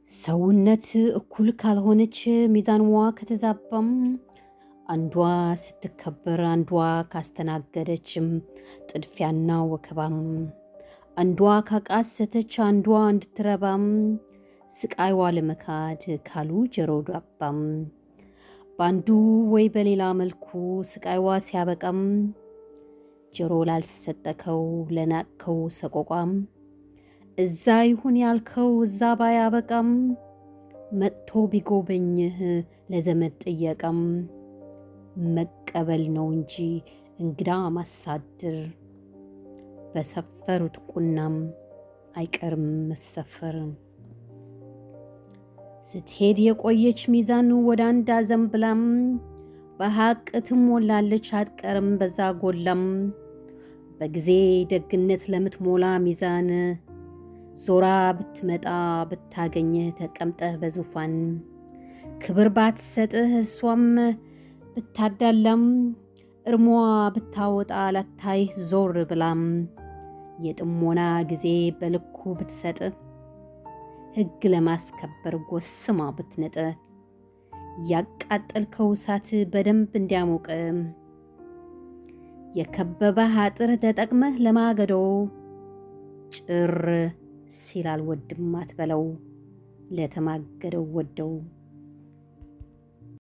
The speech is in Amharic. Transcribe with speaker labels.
Speaker 1: ሰውነት እኩል ካልሆነች ሚዛንዋ ከተዛባም፣ አንዷ ስትከበር አንዷ ካስተናገደችም ጥድፊያና ወከባም፣ አንዷ ካቃሰተች አንዷ እንድትረባም ስቃይዋ ለመካድ ካሉ ጀሮ ዳባም፣ በአንዱ ወይ በሌላ መልኩ ስቃይዋ ሲያበቃም ጆሮ ላልሰጠከው ለናቅከው ሰቆቋም እዛ ይሁን ያልከው እዛ ባያበቃም መጥቶ ቢጎበኝህ ለዘመድ ጥየቃም መቀበል ነው እንጂ እንግዳ ማሳድር በሰፈሩት ቁናም አይቀርም መሰፈር። ስትሄድ የቆየች ሚዛን ወደ አንድ አዘንብላም በሐቅ ትሞላለች አትቀርም በዛ ጎላም። በጊዜ ደግነት ለምትሞላ ሚዛን ዞራ ብትመጣ ብታገኝህ ተቀምጠህ በዙፋን ክብር ባትሰጥህ እሷም ብታዳላም እርሟ ብታወጣ ላታይህ ዞር ብላም የጥሞና ጊዜ በልኩ ብትሰጥ ሕግ ለማስከበር ጎስማ ብትነጥ ያቃጠልከው እሳት በደንብ እንዲያሞቅ የከበበህ አጥር ተጠቅመህ ለማገዶ ጭር ሲል አልወድም አትበለው ለተማገደው ወደው።